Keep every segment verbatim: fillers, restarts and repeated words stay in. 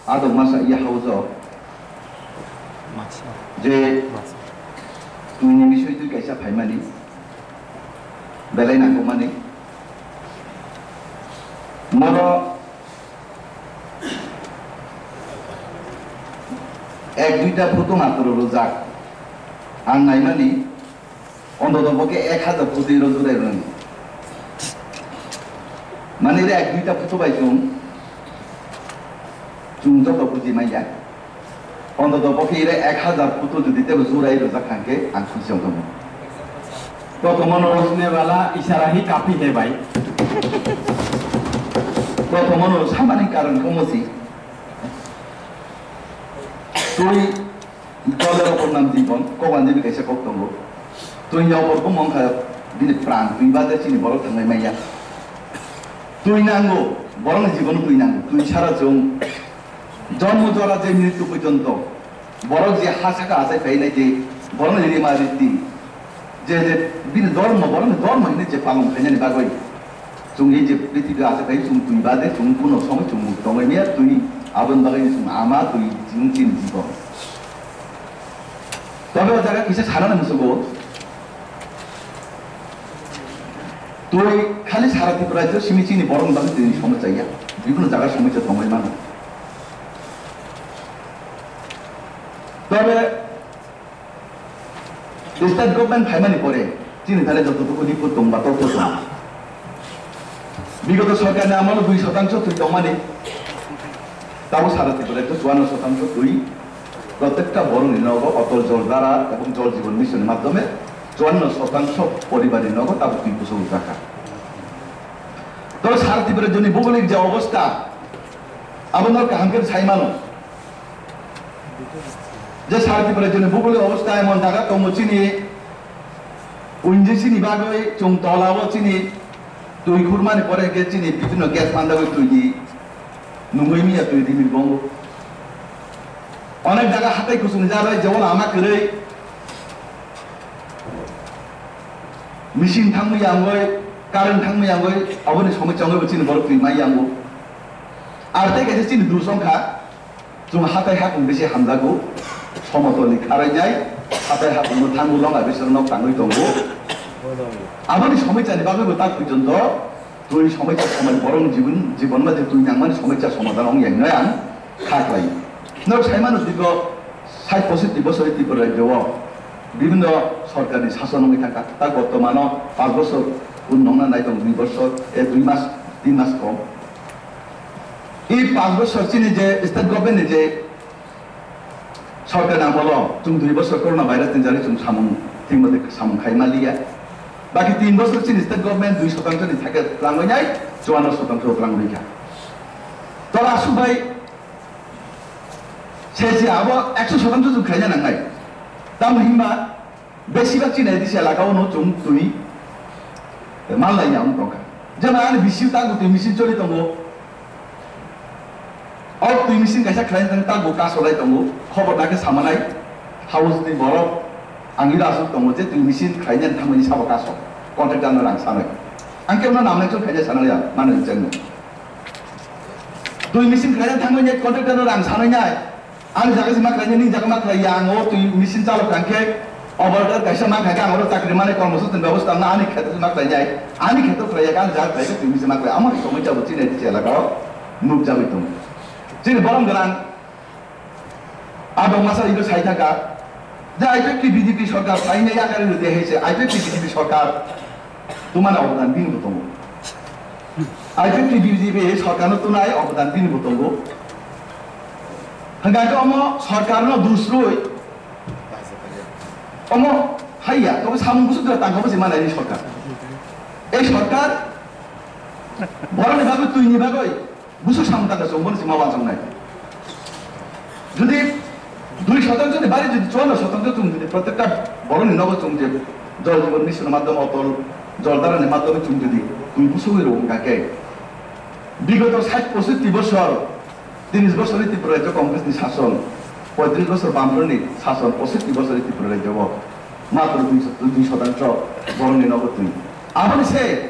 Adong masa iya haujo je twini bisoi twi kaisa phaimani belai nangkukmani. Moro ek duita photo matro rwjak. Ang naimani ontoto bo khe ek hajar photo iro jurai rwni. Mani re ek duita photo bai chwng, chwng joto buji manya. Ontoto bo khe ire ek hajar photo jodi tebo jurai rwjak kha khe ang khusi wng tongo. Prothom no rosne wala ishara hi kafi hai bhai. Prothom no samani karon khe omo si. Twi jole rokor nam jibon, koban jibi kaisa kok tongo. Twi ni opor bumung kha bini pran, twi bade chini borok thangnai manya. Twi nango, borok ni jibon twi nango, twi sara chwng Jonmo jora je mrityu porjonto borok je ha saka achai phainai je borokni rima riti je, je bini dhormo, borokni dhormo hinwi je palon khainani bagwi chwng ei je prithibi achai phai chwng twi bade chwng kuno somoi chwng muk tongwi maya twi aboni bagwi chwng ama twi chwng chini jibon. Tobe o jaga kisa sanani musugo twi khali sara Tripura rajyo simi chini borokni bagwi twi somoi chaya bibino jaga somoi cha tongwi mano. Tobe state government phaimani pore chini thani joto tuku report tong ba totto tong. Bigoto sorkarni amolo dui shotangso twi tongmani. Tabo sara Tripura to chuanno shotangso twi protekta borokni nogo Atal Jal Dhara ebong Jal Jeevan Mission ni madhyome chuanno shotangso poribarni nogo tabo twi kusuk jakha. To sara Tripura joni bugolik je obostha abono kaham khe sai mano. Je sara Tripura joni bugolik obostha emon jaga tongo chini unjisini bagwi chwng tolao chini twi khurmani pore hwnkhe chini bibino gas mandagwi twi di nungwi miya twi di mil bongo. Onek jaga hatai kuchung jabai jebo lama kwrwi machine thangwi yangwi current thangwi yangwi aboni somoi chongwi bo chini borok twi mai yango. Ar tei kaisa chini dusong kha. Chwng hatai hakung bisi hamjago, somotolni kharainai, hatai hakungno thango longa bisero nok tangwi tongo. Aboni somoichani bagwibo tak porjonto twi somoicha somaj borokni jibon, jibon maje twi nangmani somoicha somadhan wng yang hinwi ang kha khlai. Norok sai mano dirgo sait poisotti bosori Tripura rajyo o bibhinno sorkarni sason wngwi thangkha. Tak bortomano panch bosor, un nongna nai tongo dui bosor, e dui mas, tin mas kom. I panch bosor chini je state government ni je sorkar ni amolo chwng dui bosor corona virus ni jari chwng samung thik mate samung khai maliya. Baki tin bosor chini state government dui shotangso ni thake twlangwi nai chuanno shotangso twlangwi kha. Tora aswk bai se se abo ekso shotangso chwng khaina nangnai. Tamo hinba Besibak chini A D C elaka o no chwng twi manlai ya wng tongkha. Jemon ani bisi tago twi machine choli tongo. O twi machine kaisa khlai tang tago kasolai tongo. Khobor nakhe samanai house ni borok ang ira asuk tongo je twi machine khlainani thangmani sabo kaso. Contractor no rang sanai. Ang kemno namnai chwng khaina sanai ya mano jengno. Twi machine khlainani thangmani contractor no rang sanai nai. Ani jaga se ma khlai, nini jaga ma khlai ya, ang o twi machine chalok kha khe, operator kaisa ma kha khe, ang oro chakri mane kormosongsthan bebostha wngna ani kheto se ma khlai nai, ani kheto khlai ya, ani jaga khlai khe twi machine ma khlai, amo somoi jabo chini A D C elaka o nuk jagwi tongo. Chini borom gwnang, abo masa ido sai thaka, je I P F T B J P sorkar sai nai yakari rwdi hai se, I P F T B J P sorkar, Tumani obodan bini bo tongo. I P F T B J P sorkarno tunai obodan bini bo tongo. Hwnkha khe omo sorkarno dusrwi omo haiya, tobo samung bwswk jora tangkha bwswi manai ni sorkar. Ei sorkar borokni bagwi twini bagwi Busu samung tangkha chwng bono sima uansuknai. Jodi dui shotangcho ni bari jodi chuanno shotangcho chwng jodi protekta borokni nogo chwng je Jal Jeevan Mission ni madhyome Atal Jal Dhara ni madhyome chwng jodi twi busugwi rw wngkha khe, bigoto sait poisotti bosor, tris bosor ni Tripura Rajyo Congress ni sason, poitris bosor Bamfront ni sason, poisotti bosor ni Tripura Rajyo o matro dui, dui shotangcho borokni nogo twi. Aboni se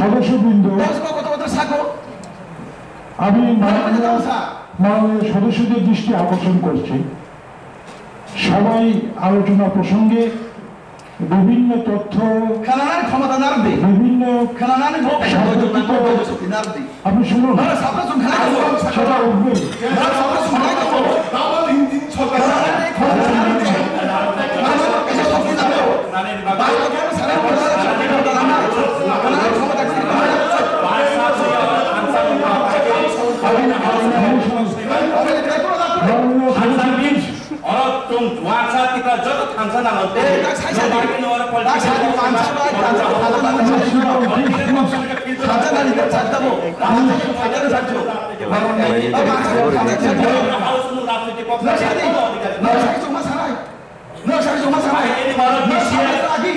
সদস্যবৃন্দ, আমি মাননীয়, মাননীয় সদস্যদের দৃষ্টি আকর্ষণ করছি, সবাই আলোচনা প্রসঙ্গে বিভিন্ন তথ্য, বিভিন্ন শব্দ, আপনি শুনুন, সেটা উঠবে। Oro chwng wansa Tipra joto thansa nang o tei.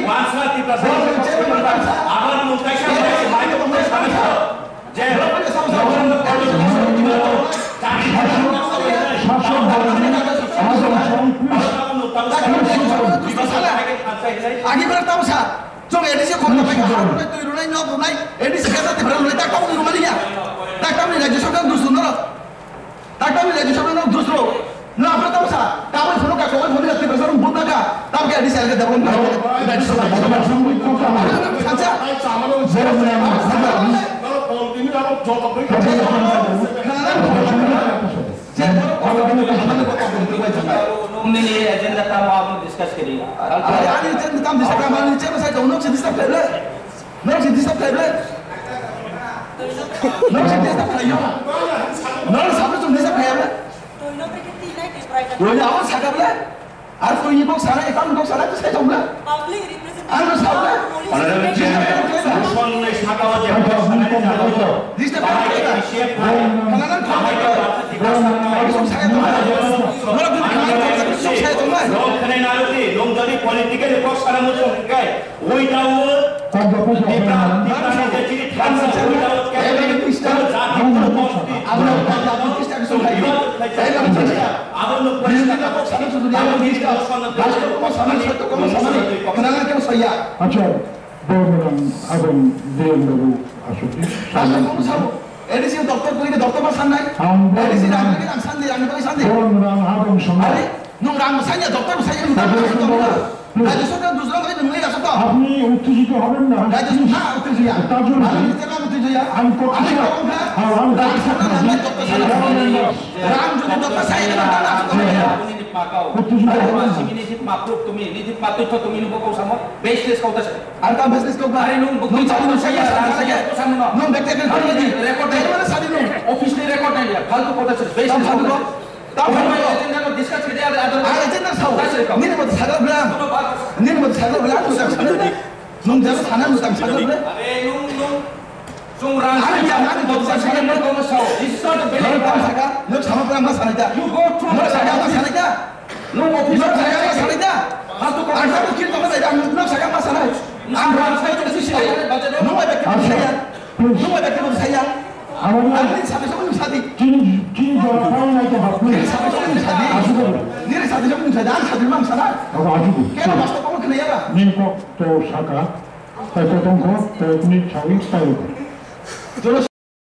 Wansa Tipra abar mung kaisa mai mai mai mai. Je, Agi berak tamo sa. Chong A D C khoroknwi bai ha rwnai, twi rwnai, nok rwnai, A D C kata tibra rwnai, tak tamo rwmani ya. Tak tamo ni Rajya Sabha dusru norok. Tak tamo ni Rajya Sabha norok dusru. Na apa tamo sa. Tamo phone ka koi phone ka tibra sarung bunda ka. Tamo ke A D C alga development. Rajya Sabha. Sansa. Nini agenda tamo abo discuss kiri. Ari, ani chen tam disturb, ani chen sai to, nok se disturb khaile. Nok se disturb khaile. Nok se disturb khaio. Nok se disturb khaile. Wala awal sakable. Ar koi ni bok sana, ekam bok sana, to sai to bla. Public representative. Ano sabla. Honorable Chairman, motion ni saka o je Disturb khaile. Nung jodi political box sana muchung kai, without Tipra, Tipra ni je chini thansa, without cabinet, kono jati, kono bosti, kono biwad khai, abono poriskar, abono poriskar. Acha, Bormodang abang Biren Babu aswk. Aswk, A D C doctor twi doctor ma sanai. Ang A D C Bormodang, rang ni rang sandi, rang ni sandi. Bormodang abang sama. Are, nung rang sanya doctor sanya nung doctor sanya. Rajya Sabha dusra kali nung ya sabta. আপনি উত্তেজিত হবেন না। Rajya Sabha na uttejya. তার জন্য আমি নিজে না uttejya. আমি করতে চাই। Rang sana na doctor sana. Rang jodi doctor sanya na doctor sanya. উত্তেজিত হবেন না। Simi ni thik mapruk tumi, ni thik mapruk to tumi ni bokong samo, baseless kau ta sa. Ar ta baseless kau ta. Are nung bukti nung chali nung saya, saya, saya. Nung bekte kan kau lagi. Record nai. Mana sadi nung? Office ni record nai ya. Faltu kau ta sa, baseless kau ta sa. Tam faltu kau. Agenda no discuss kiri ada, ada. Agenda sao. Nini mo sagal bla. Nini mo sagal bla. Nung jalo sana nung tam sagal bla. Are nung, nung. Chwng rang sanya, nang doctor sanya, nang kono sao. This is not a valid point. Nang tamo saka, nang sama pura ma sanai ta. You go through the saka ma sanai ta. Nang office saka ma sanai ta. Ang saka kiri tamo sai ta, nang saka ma sanai. Ang rang sai ta sisi. Nang bai bekti saya. Nang bai bekti saya. Ang ni saka sama nang sadi. Chini, chini jora pai nai to hapni. Ni saka sama nang sadi. Asu ko. Ni saka sama nang sadi. Ang saka ma sanai. Asu ko. Kena mas to kono kena ya ba. Ni ko to saka. Tai kotong ko, tai kuni chawi tai ko.